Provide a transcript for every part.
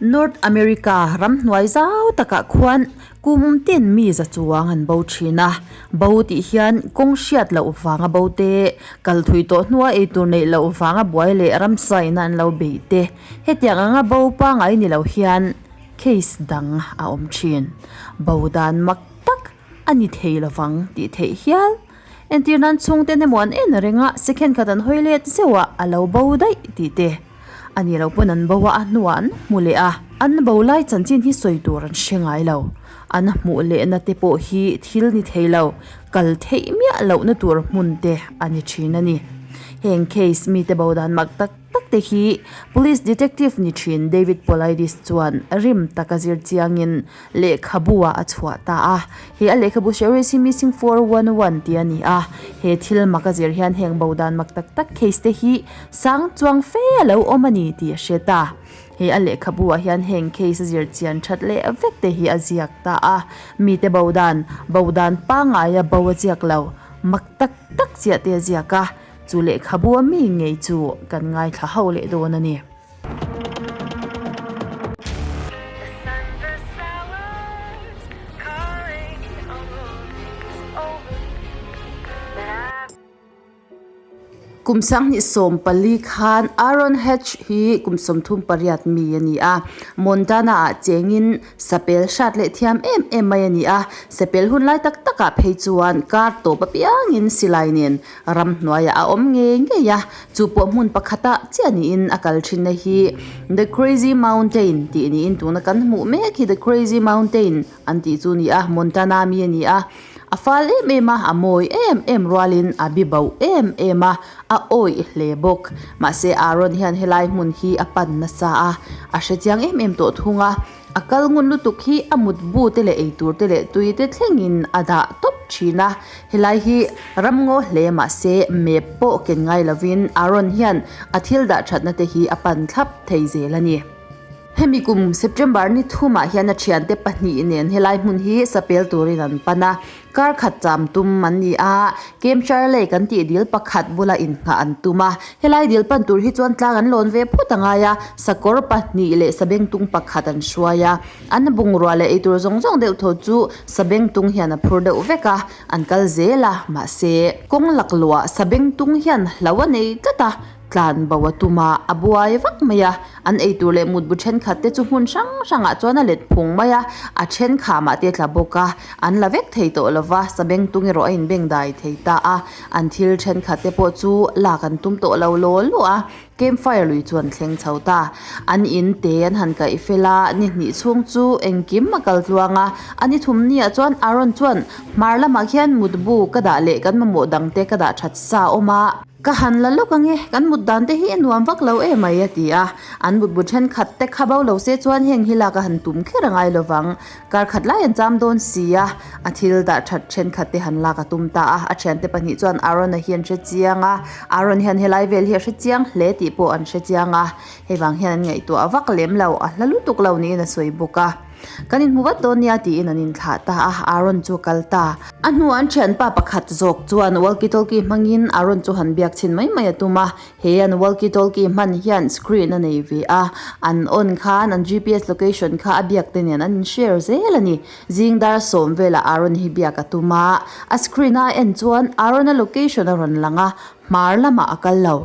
North America ramhnuai zau takah khuan kum tin mi za chuang an bo thin a, bo tih hian kawng hriat loh vanga bo te, kal thui tawh hnua eitur neih loh vanga buai leh ramsaina an lo beih te, hetiang anga bo pangai ni lo hian case dang a awm thin. Bo dan mak tak a ni thei lovang tih theih hial. Entir nan chhungten emaw an en reng a, second khat an hawi let zeuh a, a lo bo daih tih te. A ni lo pawn an bo a, a hnuah an hmu leh a. An bo lai chanchin hi sawi tur an hre ngai lo. An hmuh lehna te pawh hi thil ni thei lo, kal theih miah lohna tur hmun te a ni thin a ni. Heng case mite bo dan mak tak tak te hi Police Detective ni thin David Paulides chuan rim taka zir chiangin lehkhabu ah a chhuah ta a. He a lehkhabu series hi Missing 411 tih a ni a. He thil mak a zir hian heng bo dan mak tak tak case te hi sang chuang fe a lo awm a ni tih a hre ta. He a lehkhabu ah hian heng case a zir chian that leh vek te hi a ziak ta a. Mite bo dan, bo dan pangngaia bo a ziak lo, mak tak tak chiah te a ziak a. Chu lehkhabu a mi ngei chu kan ngaithla ho leh dawn a ni. Kum 2014 khan Aaron Hedge hi kum 38 mi a ni a, Montana-ah chengin sapel hrat leh thiam em em mai a ni a, sapel hun lai tak takah phei chuan kar tawp apiangin silai nen Ramhnuaiah a awm ngei ngei a, chu pawh hmun pakhata chiah niin a kal thinna hi The Crazy Mountain tih niin tuna kan hmuh mek hi The Crazy Mountain an tih chu a ni a, Montana mi a ni a, a fal em em a, a mawi em em rualin a bi bauh em em a, a awih hle bawk. Mahse Aaron hian helai hmun hi a pan nasa a, a hrechiang em em tawh thung a. A kal ngun lutuk hi a mutbu te leh eitur te leh tui te thlengin a dah tawp thin a, helai hi ramngaw hle mahse map pawh ken ngai lovin Aaron hian a thil dah thatna te hi a pan thlap thei zel a ni. Hemi kum September ni thumah hian a thiante pahnih nen helai hmun hi sapel turin an pan a, Kar khat cham tum an ni a, Camp Charley kan tih dil pakhat bula inngah an tum a. Helai dil pan tur hi chuan tlang an lawn ve phawt a ngai a, sakawr pahnih leh sabengtung pakhat an hruai a. An bungrua leh eitur zawng zawng deuh tho chu sabengtung hian a phur deuh vek a, an kal zel a, mahse, kawng lakluah sabengtung hian hlo a nei tlat a, Tlan bo a tum a, a buai vak mai a. An eitur leh mutbu thenkhat te chu hmun hrang hrangah chuan a let phung mai a, a then khamah te a tla bawk a. An la vek thei tawh lo va, sabengtung erawh a inbeng dai thei ta a. An thil thenkhat te pawh chu lak an tum tawh lo law law a, campfire lui chu an thleng chho ta. An in te an han kaih fel a, ni hnih chhung chu engkim a kal tluang a. A ni thum niah chuan Aaron chuan, Hmar lamah khian mutbu ka dah leh kan mamawh dangte ka dah that sa awm a. Ka han la lawk ange, kan mut dan te hi a nuam vak lo em mai a ti a. An mutbu thenkhat te kha bo lo se chuan heng hi lak a han tum kher a ngai lo vang. Kar khat lai an cham dawn si a, a thil dah that thenkhat te han lak a tum ta a. A thiante pahnih chuan Aaron-a hi an hre chiang a, Aaron hian helai vel hi a hre chiang hle tih pawh an hre chiang a. Hei vang hian an ngaihtuah vak lem lo, a hla lutuk lo niin a sawi bawk a. Kan inhmu vat dawn nia tiin an inthlah ta a, Aaron chu a kal ta. A hnuah an thianpa pakhat zawk chuan walkie talkie hmangin Aaron chu han biak chhin mai mai a tum a, he an walkie talkie hman hian screen a nei ve a, an on khan an GPS location kha a biak te nen an in share zel a ni. Zing dar sawm velah Aaron hi biak a tum a, a screen a en chuan Aaron-a location a rawn lang a, hmar lamah a kal lo.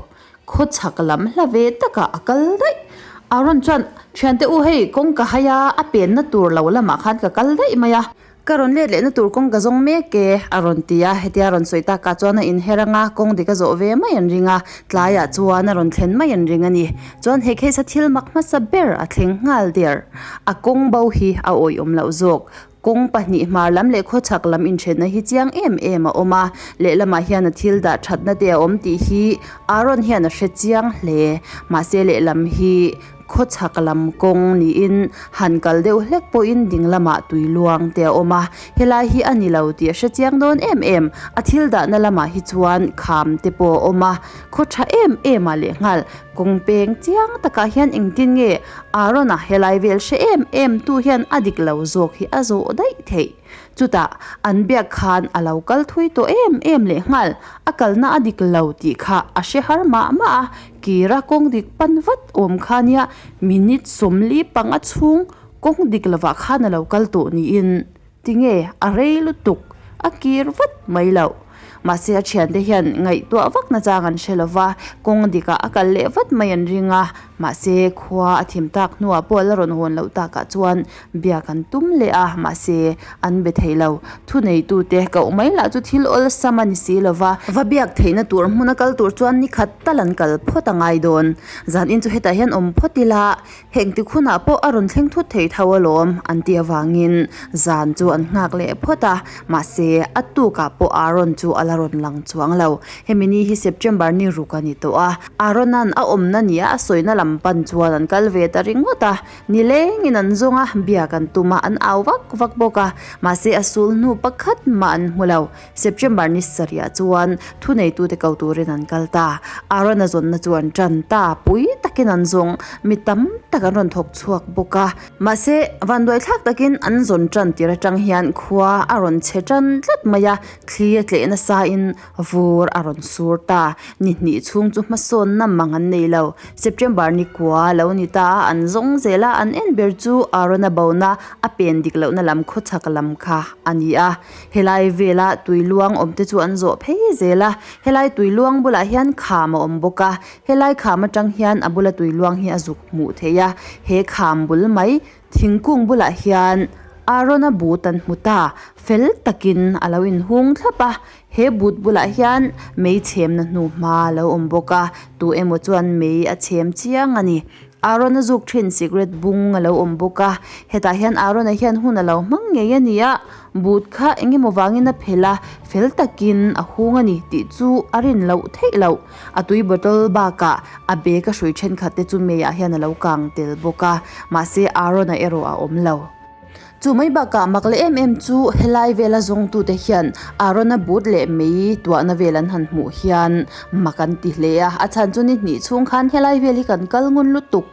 Khaw chhak lam hla ve takah a kal daih. Aaron chuan, Thiante u hei, kawng ka hai a, a penna tur lo lamah khan ka kal daih mai a. Ka rawn let lehna tur kawng ka zawng mek e, a rawn ti a. Hetia rawn sawi takah chuan a inher anga kawng dik a zawh ve mai an ring a, tlaiah chuan a rawn thlen mai an ring a ni. Chuan he case a thil mak hmasa ber a thleng nghal der. A kawng bo hi a awihawm loh zawk. Kawng pahnih hmar lam leh khawchhak lam inthenna hi chiang em em a awm a, lehlamah hian a thil dah thatna te a awm tih hi Aaron hian a hre chiang hle. Mahse lehlam hi khawchhak lam kawng niin han kal deuh hlek pawhin ding lamah tui luang te a awm a, helai hi a ni lo tih a hre chiang dawn em em. A thil dahna lamah hi chuan kham te pawh a awm a, khaw tha em em ah lehnghal Kawng peng chiang takah hian engtin nge Aaron-a helai vel hre em em tu hian a dik lo zawk hi a zawh daih theih. Chutah an biak khan a lo kal thui tawh em em lehnghal, a kalna a dik lo tih kha a hre har mah mah a. kir a kawng dik pan vat awm kha nia minute 45 chhung kawng dik lovah khan a lo kal tawh niin tinge a rei lutuk a kir vat mai loh. Mahse a thiante hian ngaihtuah vak na chang an hre lova kawng dikah a kal leh vat mai an ring a mahse khua a thim tak hnuah pawh la rawn hawn loh takah chuan biak an tum leh a mahse an be thei lo. Thuneitute koh mai lah chu thil awlsam a ni si lova va biak theihna tur hmuna kal tur chuan ni khat tal an kal phawt a ngai dawn. Zanin chu hetah hian awm phawt ila Heng ti khunah pawh a rawn thleng thut thei tho alawm an tih avangin zan chu an nghak leh phawt a, mahse a tukah pawh Aaron chu a la rawn lang chuang lo. Hemi ni hi September ni ruk a ni tawh a, Aaron-a'n a awmna nia a sawina lam pan chuan an kal ve ta ringawt a, nilengin an zawng a, biak an tum a, an au vak vak bawk a, mahse a sul hnu pakhat mah an hmu lo. September ni sarihah chuan thuneitute ko turin an kal ta. Aaron-a zawnna chu an tan ta, pui takin an zawng, mi tam tak an rawn thawk chhuak bawk a. Mahse, vanduaithlak takin an zawn tan tir atang hian khua a rawn chhe tan tlat mai a, thli a tleh nasain vur a rawn sur ta. Ni hnih chhung chu hmasawnna mang an nei lo. September ni kua lo ni ta a, an zawng zel a, an en ber chu Aaron-a bona a pen dik lohna lam khawchhak lam kha a ni a. Helai vela tui luang awm te chu an zawh phei zel a, helai tui luang bulah hian kham a awm bawk a, helai kham atang hian a bula tui luang hi a zuk hmuh theih a, he kham bul mai thingkung bulah hian Aaron-a but an hmu ta, fel takin a lo inhung thlap a, he but bulah hian mei chhemna hnuhma a lo awm bawk a, tu emaw chuan mei a chhem chiang a ni. Aaron-a zuk thin cigarette bung a lo awm bawk a, hetah hian Aaron-a hian hun a lo hmang ngei a ni a, but kha eng emaw vangin a phelh a, fel takin a hung a ni tih chu a rin loh theih loh. A tui bottle bakah a bag a hrui thenkhat te chu meiah hian a lo kang tel bawk a, mahse Aaron-a erawh a awm lo. Chu mai bakah mak leh em em chu helai vela zawngtute hian Aaron-a but leh mei tuahna vel an han hmuh hian mak an ti hle a, a chhan chu ni hnih chhung khan helai vel hi kan kal ngun lutuk,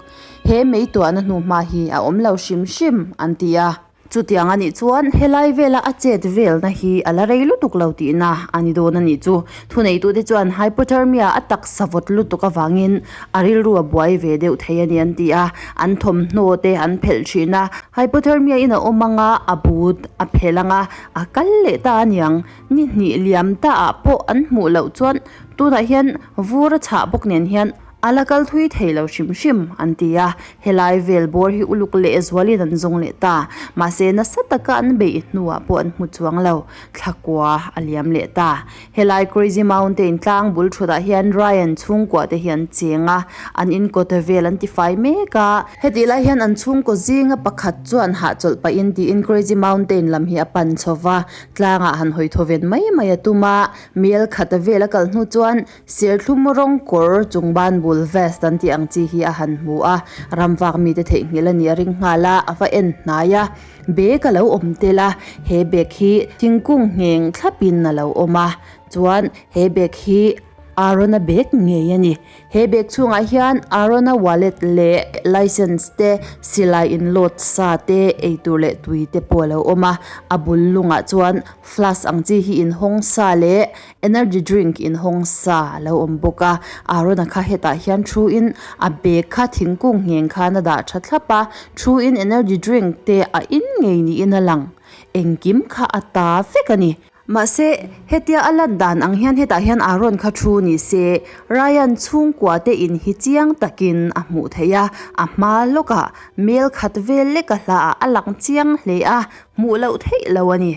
he mei tuahna hnuhma hi a awm lo hrim hrim an ti a. Chutiang a nih chuan helai vela a chet velna hi a la rei lutuk lo tihna a ni dawn a nih chu. Thuneitute chuan hypothermia a taksa vawt lutuk avangin a rilru a buai ve deuh thei a ni an ti a, an thawmhnaw te an phelh thin a, hypothermia in a awm anga a but a phelh anga a kal leh ta a niang, ni hnih liam ta ah pawh an hmuh loh chuan tunah hian vur a chhah bawk nen hian a la kal thui thei lo hrim hrim an ti a, helai vel bawr hi uluk leh zualin an zawng leh ta, mahse nasa taka an beih hnuah pawh an hmu chuang lo, thlakua a liam leh ta. Helai Crazy Mountain tlang bul thutah hian Ryan chhungkua te hi an cheng a, an inkawt vel an tifai mek a. Hetih lai hian an chhungkaw zinga pakhat chuan hahchawlh pahin tiin Crazy Mountain lam hi a pan chho va, tlangah han hawi thaw ven mai mai a tum a. Mel khat vel a kal hnu chuan serthlum rawng kawr chung ban bul vest an tih ang chi hi a han hmu a, ramvak mite theihnghilh a nih a ring nghal a, a va en hnai a. Bag a lo awm tel a, he bag hi thingkung ngheng thlapin a lo awm a, chuan he bag hi Aaron-a bag ngei a ni. He bag chhungah hian Aaron-a wallet leh license te, silai inload sa te, eitur leh tui te pawh a lo awm a, a bul lungah chuan flask ang chi hi inhawng sa leh Energy drink inhawng sa a lo awm bawk a, Aaron-a kha hetah hian thu in a bag kha thingkung ngheng khan a dah tha thlap a, thu in energy drink te a in ngei niin a lang, engkim kha a ta vek a ni. Mahse, hetia a lan dan ang hian hetah hian Aaron kha thu ni se, Ryan chhungkua te in hi chiang takin a hmuh theih a, a hma lawkah mel khat vel leka hlaah a lang chiang hle a, hmuh loh theih lo a ni.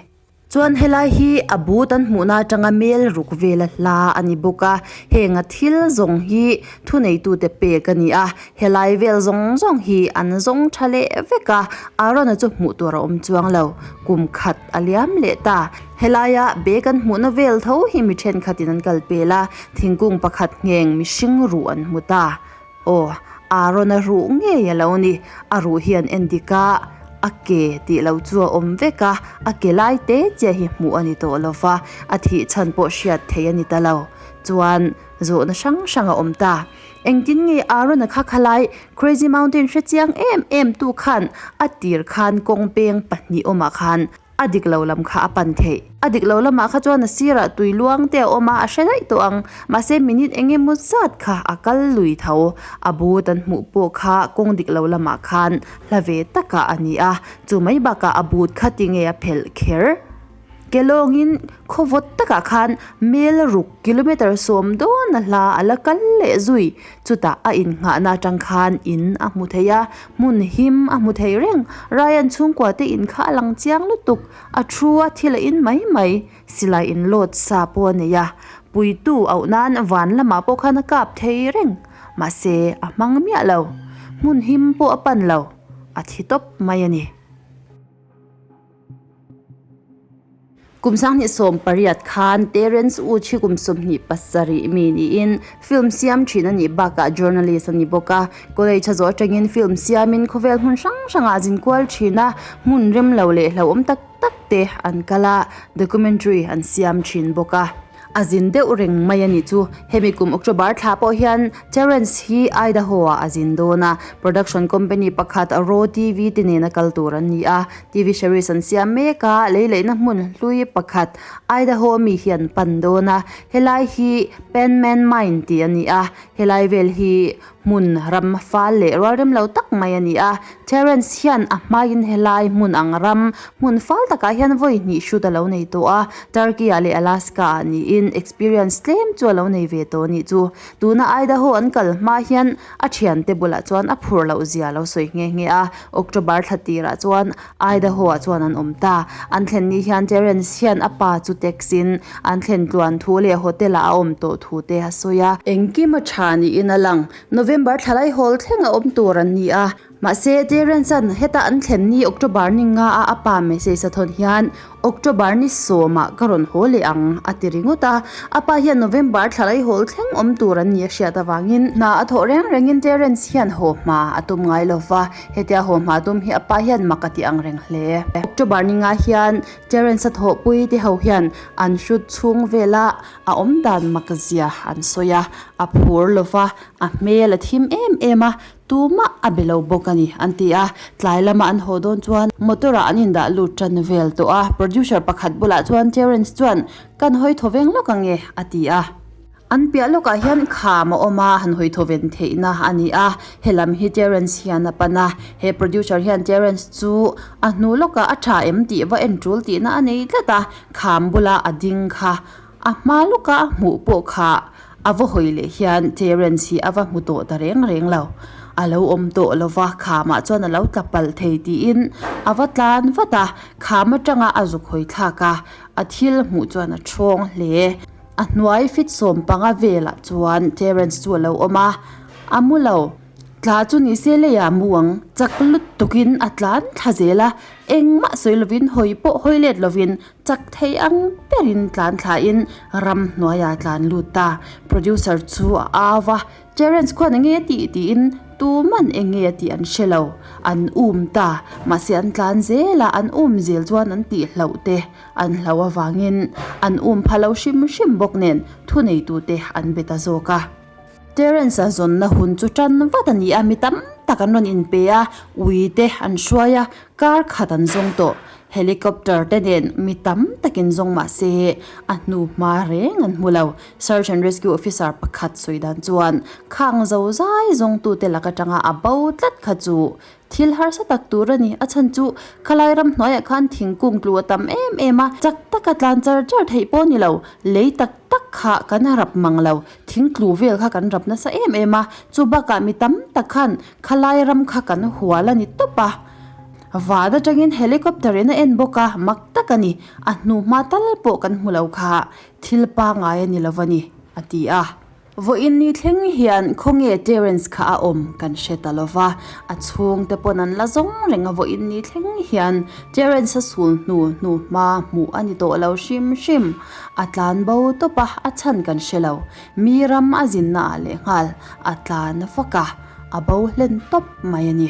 Chuan helai hi a but an hmuhna atanga mel ruk vela hla a ni bawk a, heng a thil zawng hi thuneitute pek a ni a, helai vel zawng zawng hi an zawng tha leh vek a, Aaron-a chu hmuh tur a awm chuang lo, kum khat a liam leh ta. Helaia bag an hmuhna vel tho hi mi thenkhatin an kal pel a, thingkung pakhat ngheng mihring ruh an hmu ta. Aw, Aaron-a ruh ngei a lo ni. A ruh hi an en dik a, a ke tih lo chu a awm vek a, a ke lai te chiah hi hmuh a ni tawh lo va, a thih chhan pawh hriat theih a ni ta lo. Chuan, zawhna hrang hrang a awm ta. Engtin nge Aaron-a kha khalai Crazy Mountain hre chiang em em tu khan a tir khan kawng peng pahnih awmah khan. A dik lo lam kha a pan theih. A dik lo lamah kha chuan a sirah tui luang te a awm a, a hre daih tawh ang. Mahse minute eng emaw zat kha a kal lui tho. A boot an hmuh pawh kha kawng dik lo lamah khan hla ve takah a ni a, chu mai bakah a boot kha tinge a phelh kher. Ke lawngin khaw vawt takah khan mel ruk kilometer sawm dawn a hla a la kal leh zui. Chutah a innghahna atang khan in a hmu thei a, hmun him a hmu thei reng. Ryan chhungkua te in kha a lang chiang lutuk, a thu a thil a in mai mai. Silai in load sa pawh a nei a, puitu auh nan van lamah pawh khan a kap thei reng. Mahse a hmang miah lo, hmun him pawh a pan lo, a thi tawp mai a ni. Kum 2018 khan Terence Uch hi kum 27 mi niin film siam thin a nih bakah journalist a ni bawk a. College a zawh atangin film siamin khawvel hmun hrang hrangah a zin kual thin a, hmun rem lo leh hlauhawm tak tak te an kal a, documentary an siam thin bawk a. A zin deuh reng mai a nih chu. Hemi kum October thla pawh hian Terence hi Idaho-ah a zin dawn a, production company pakhat Raw TV te nena kal tur an ni a. TV series an siam mek a, lei leihna hmun hlui pakhat Idaho mi hi an pan dawn a. Helai hi Panman Mine tih a ni a, helai vel hi hmun ram fal leh rual rem lo tak mai a ni a. Terence hian a hmain helai hmun ang ram hmun fal takah hian vawi hnih shoot a lo nei tawh a, Turkey ah leh Alaska ah niin experience tlem chu a lo nei ve tawh a nih chu. Tuna Idaho an kal hma hian a thiante bulah chuan a phur loh zia a lo sawi nghe nghe a, October thla tirah chuan Idaho ah chuan an awm ta. An thlen ni hian Terence hian a pa chu text in an thlen tluan thu leh hotel ah a awm tawh thu te a sawi a. Engkim a tha niin a lang. November thla lai hawl thleng a awm tur an ni a. Mahse Terence an heta an thlen ni October ni nga a a pa message a thawn hian October ni sawmah ka rawn haw leh ang a ti ringawt a. A pa hian November thla lai hawl thleng awm tur an ni a hriat avangin hna a thawh reng rengin Terence hian haw hma a tum ngai lo va. Hetia haw hma tum hi a pa hian mak a ti ang reng hle. October ni nga hian Terence a thawhpui te ho hian an hrut chhung vela a awm dan mak zia an sawi a, a phur lo va, a hmel a thim em em a, tumah a be lo bawk a ni an ti a. Tlai lama an haw dawn chuan motor ah an indah lut tan vel tawh a, producer pakhat bulah chuan Terence chuan Kan hawi thaw veng lawk ange a ti a. An piah lawkah hian kham a awm a, han hawi thaw ven theihna a ni a, helam hi Terence hian a pan a, he producer hian Terence chu a hnu lawkah a tha em tih va en tul tihna a nei tlat a, kham bula a ding kha a hma lawka a hmuh pawh kha a va hawi leh hian Terence hi a va hmu tawh ta reng reng lo, a lo awm tawh lo va, khamah chuan a lo tla palh thei tiin a va tlan vat a, kham atanga a zuk hawi thlak a, a thil hmuh chuan a thawng hle. A hnuai fit 15 velah chuan Terence chu a lo awm a, a mu lo. Tla chu ni se leiah mu ang, chak lutukin a tlan thla zel a, engmah sawi lovin hawi pawh hawi let lovin chak thei ang berin tlan thlain ramhnuaiah a tlan lut ta. Producer chu a au va, Terence khuan enge a tih tiin tuman enge a tih an hre lo. An um ta, mahse an tlan zel a, an um zel chuan an tih hlauh te An hlau avangin an um pha lo hrim hrim bawk nen thuneitute an be ta zawk a. Terence-a zawnna hun chu tan vat a ni a, mi tam tak an rawn inpe a, ui te an hruai a, kar khat an zawng tawh. Helicopter te nen mi tam takin zawng mah se a hnu hma reng an hmu lo. Search and Rescue Officer pakhat sawi dan chuan khang zo zai zawngtute lak atanga a bo tlat kha chu Thil harsa tak tur a ni. A chhan chu khalai ram hnuaiah khan thingkung tlu a tam em em a, chak taka tlan char char theih pawh a ni lo. Lei tak tak kha kan rap mang lo, thing tlu vel kha kan rap nasa em em a, chu bakah mi tam tak khan khalai ram kha kan hual a ni tawp a. Van atangin helicopter in a en bawk a, mak tak a ni. A hnuhma tal pawh kan hmu lo kha thil pangai a ni lo a ni, a ti a. Vawiin ni thleng hian khawnge Terence kha a awm kan hre ta lo va, a chhungte pawn an la zawng reng a vawiin ni thleng hian Terence a sul hnu hnu hma hmuh a ni tawh lo hrim hrim. A tlan bo tawp a, a chhan kan hre lo. Mi ram a zinna ah lehnghal a tlan vak a, a bo hlen tawp mai a ni.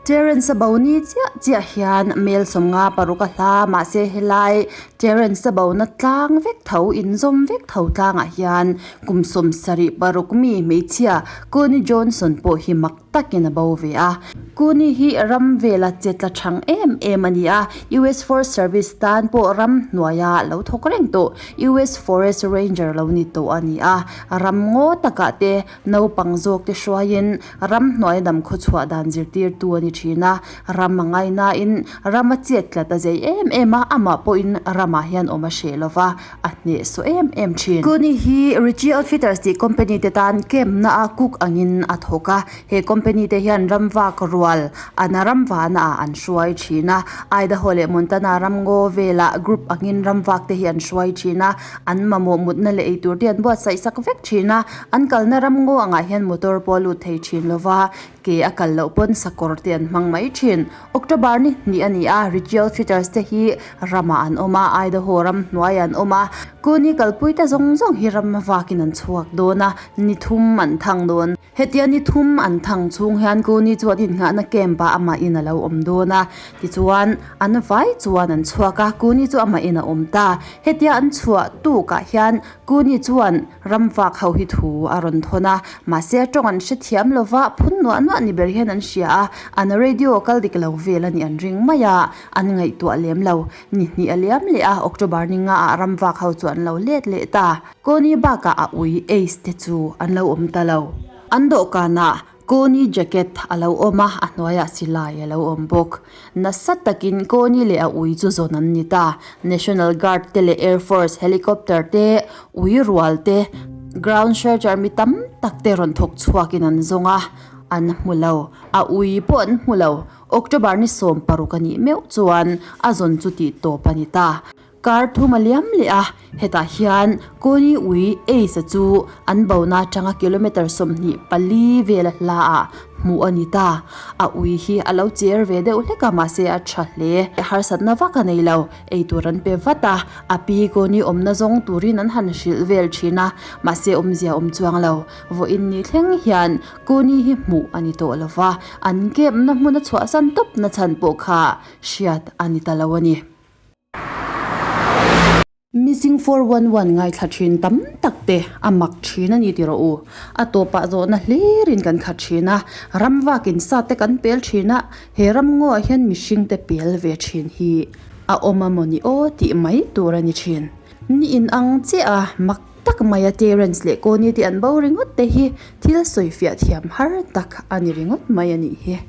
Terence-a bo ni chiah chiah hian mel 56 a hla mahse helai Terence-a bona tlang vek tho inzawm vek tho tlangah hian kum 76 mi hmeichhia Connie Johnson pawh hi mak takin a bo ve a. Connie hi ram vela che tla thang em em a ni a, US Forest Service tan pawh ram hnuaia lo thawk reng tawh US Forest Ranger lo ni tawh a ni a, ram ngaw takah te Naupang zawkte hruaiin ramhnuai dam khawchhuah dan zirtirtu a ni thin a, ram a ngainain ram a chet tlat a zei em em a, amah pawhin ramah hian awm a hreh lo va, a hnehsawh em em thin. Kuni hi Ritchie Outfitters tih company te tan camp na a cook angin a thawk a, he company te hian ram vak rual an ram vana ah an hruai thin a, Idaho leh Montana ram ngaw velah group angin ram vak te hi an hruai thin a, an mamawh mutna leh eitur te an buatsaih sak vek thin a, an kalna ram ngaw angah hian motor pawh a lut thei thin lo va, ke a kal loh pawn sakawr te an hmang mai thin. October ni hnih a ni a, Ritual Fitters te hi ramah an awm a, Idaho ram hnuaiah an awm a, Kuni kalpui te zawng zawng hi ram vakin an chhuak dawn a, ni thum an thang dawn. Hetia ni thum an thang chhung hian Kuni chu an innghahna camp ah amah in a lo awm dawn a, tichuan an vai chuan an chhuak a, Kuni chu amah in a awm ta. Hetia an chhuah tukah hian Kuni chuan ramvak ho hi thu a rawn thawn a, mahse a tawng an hrethiam lo va, phun nuah nuah ni ber hian an hria a, an radio kal dik lo vel a nih an ring mai a, an ngaihtuah lem lo. Ni hnih a liam leh a, October ni nga ah ramvak ho chu an lo let leh ta. Kuni bakah a ui Ace te chu an lo awm ta lo. An dawhkanah Koni jacket a lo awm a, a hnuaiah silai a lo awm bawk. Nasa takin Koni leh a ui chu zawn an ni ta. National Guard te leh Air Force helicopter te, ui rual te, ground searcher mi tam tak te rawn thawk chhuakin an zawng a, an hmu lo. A ui pawh an hmu lo. October ni 16 a nih meuh chuan a zawn chu tih tawp a ni ta. Kar thum a liam leh a, hetah hian Koni ui Ace-a chu an bona atanga kilometre 24 vela hla ah hmuh a ni ta. A ui hi a lo cher ve deuh hlek a, mahse a tha hle. Harsatna vak a nei lo, eitur an pe vat a, a pi Koni awmna zawng turin an han hrilh vel thin a, mahse awmzia awm chuang lo. Vawiin ni thleng hian Koni hi hmuh a ni tawh lo va, an kepna hmun a chhuahsan tawpna chhan pawh kha hriat a ni ta lo a ni. Missing 411 ngaithla thin tam tak te a mak thin a ni ti rawh u. A tawpah zawhna hlirin kan khat thin a, ram vakin sa te kan pel thin a, he ram ngaw ah hian mihring te pel ve thin hi a awm a maw ni aw tih mai tur a ni thin. Ni in ang chiah a, mak tak mai a Terence leh Connie te an bo ringawt te hi thil sawifiah thiam har tak a ni ringawt mai a nih hi.